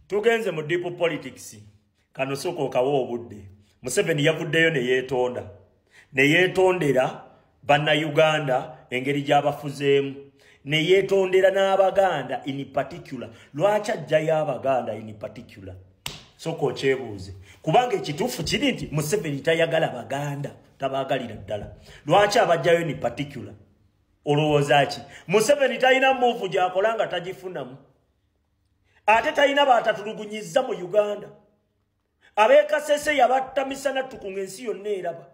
Tugenze mu deep politics. Kano sooka okawa obudde. Museveni yavuddeyo ne yeetonda. Ne yeetondera Bannayuganda engeri gy'abafuzeemu. Ne yeetondera n'Abaganda in particular. Lwaki ajjayo Abaganda in particular? Sooka okyebuuze. Kubanga ekituufu kiri nti Museveni tayagala Baganda, tabaagalira ddala. Lwaki abajjayo in particular? Olowooza ki? Museveni talina move gy'akola nga tagifunamu. Ate talina baatatulugunyizza mu Uganda. Ab'e Kasese yabatta misana ttuku ng'ensi yonna eraba.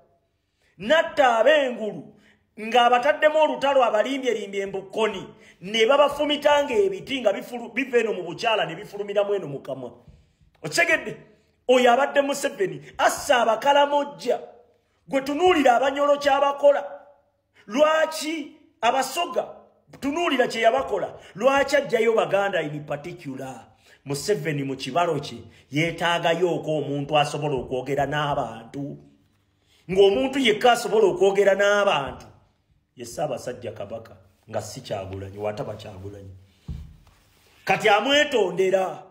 N'atta ab'engulu ng'abataddemu olutalo abalimbye embukoni ne babafumitanga ebiti nga biva eno mu bukyala ne bifulumiramu eno mu kamwa. Okitegedde? Oyo abadde Museveni assa Abakalamojja. Gwe tunuulira Abanyolo ky'abakola. Lwaki Abasoga tunuulira kye yabakola? Lwaki ajjayo Baganda in particular? Museveni mu kibalo kye yeetaagayooko omuntu asobola okwogera n'abantu. Ng'omuntu yekka asobola okwogera n'abantu ye Ssaabasajja Kabaka, nga si Kyagulanyi, wataba Kyagulanyi. Kati amwetondera.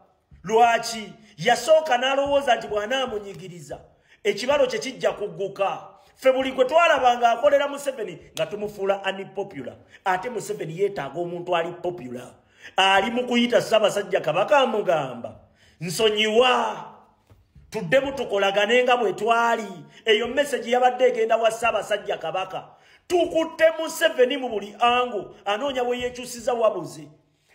Lwaki? Yasooka n'alowooza nti bw'anaamunyigiriza ekibalo kye kijja kugguka. Ffe buli gwe twalabanga akolera Museveni nga tumufuula unpopular. Ate Museveni yeetaaga omuntu ali popular. Ali mu kuyita Ssaabasajja Kabaka amugamba nsonyiwa, tuddemu tukolagane nga bwe twali. Eyo message yabadde egenda wa Ssaabasajja Kabaka. Tukutte Museveni mu buli angle, anoonya bwe yeekyusiza wabuze.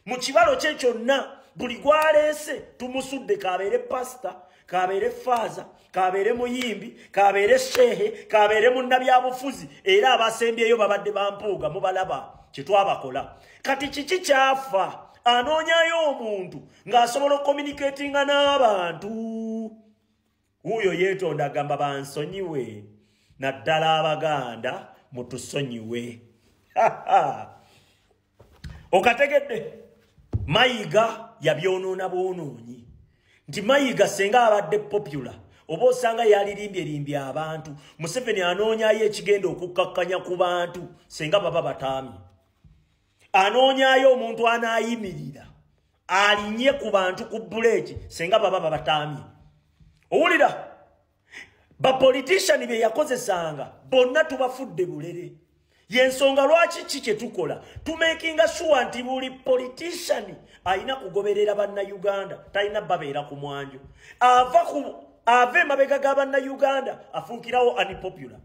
Mu kibalo kye kyonna buli gwaleese tumusudde, kabeere pasita, kabeere faaza, kabeere muyimbi, kabeere shehe, kabeere munnabyabufuzi, era abasembyeyo babadde bampuuga mubalaba kye twabakola. Kati kiki kyafa? Anoonyayo omuntu ng'asobola okucommunicatinga n'abantu. Wuuyo yeetonda agamba bansonyiwe, naddala Abaganda mutusonyiwe. Okategedde? Mayiga yabyonoona bwonoonyi. Nti Mayiga senga abadde popular, oba osanga yalirimbye abantu. Museveni anoonyayo ekigenda okukkakkanya ku bantu senga baba bataamye. Anoonyayo omuntu anaayimirira alinye ku bantu ku buleeki senga baba babataamye. Owulira? Bapolitician be yakozesanga bonna tubafudde bulere. Yensonga lwaki ki kye tukola? Tumakinga sure nti buli politician alina kugoberera Bannayuganda, talina babeera ku mwanjo. Ava emabega ga Bannayuganda afuukirawo unpopular.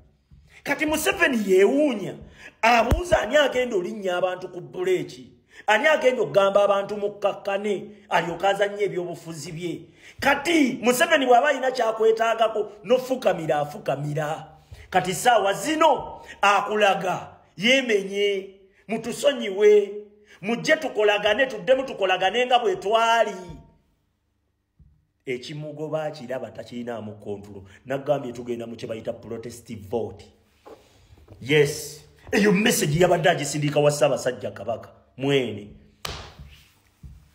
Kati Museveni yeewuunya, abuuza ani agenda olinnya abantu ku buleeki, ani agenda okugamba abantu mukkakkane alyoke azannye ebyobufuzi bye. Kati Museveni bw'aba alina kyakwetaagako n'ofukamira afukamira. Kati saawa zino akulaga yeemenye, mutusonyiwe, mujje tukolagane, tuddemu tukolagane nga bwe twali. Ekimugoba kiraba takirinaamu control. Nagambye tugenda mu kye bayita protest vote. Yes, eyo message yabadde agisindika wa Ssaabasajja Kabaka mwene.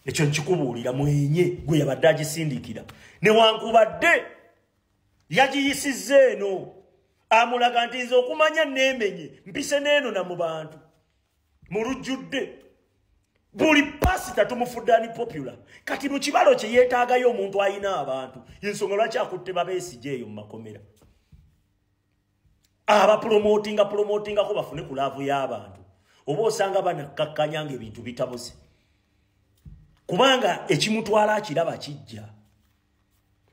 Ekyo nkikubuulira, mwenye gwe yabadde agisindikira. Newankubadde yagiyisizza eno, amulaga nti nze okumanya neemenye mpise n'eno na mu bantu mu lujjudde. Buli pasita tumufudde unpopular. Kati mu kibalo kye yeetaagayo omuntu alina abantu. Ensonga lwaki akutte babeesige eyo mu makomera, abapromotinga promotingako bafune ku love y'abantu. Oba osanga banakkakkanya ng'ebintu bitabuse, kubanga ekimutwala akiraba kijja,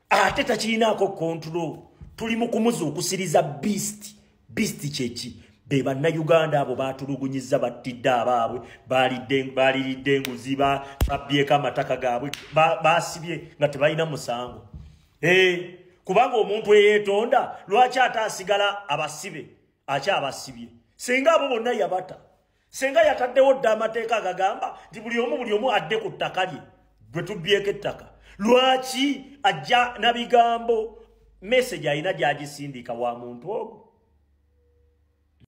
ate takirinaako control. Tuli mu kumuzuukusiriza beast. Beast kyeki? Be Bannayuganda abo baatulugunyizza, battidde abaabwe, baaliridde enguzi, babbyeko amataka gaabwe, baasibye nga tebalina musango. Kubanga omuntu eyeetonda lwaki ate asigala abasibe akyabasibye? Singa abo bonna yabata, singa yataddewo dda amateeka agagamba nti buli omu adde ku ttaka lye gwe tubbyeko ettaka, lwaki ajja na bigambo? Message alina gy'agisindika wa muntu ogwo.